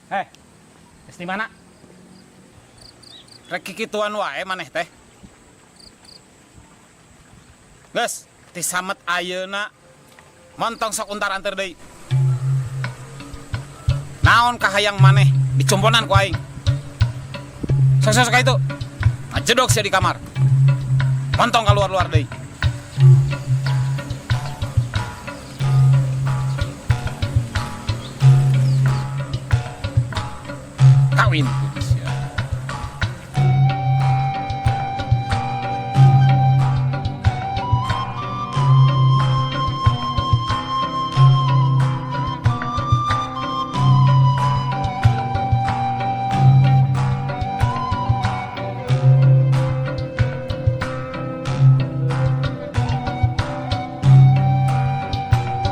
Heh, geus di mana? Rek kikituan wae maneh teh. Geus, ti samet ayeuna montong sok untar-antir deui. Naon kahayang maneh dicumponan ku aing. Sok sok sok itu. Ngajedog sia di kamar. Montong keluar-luar deui.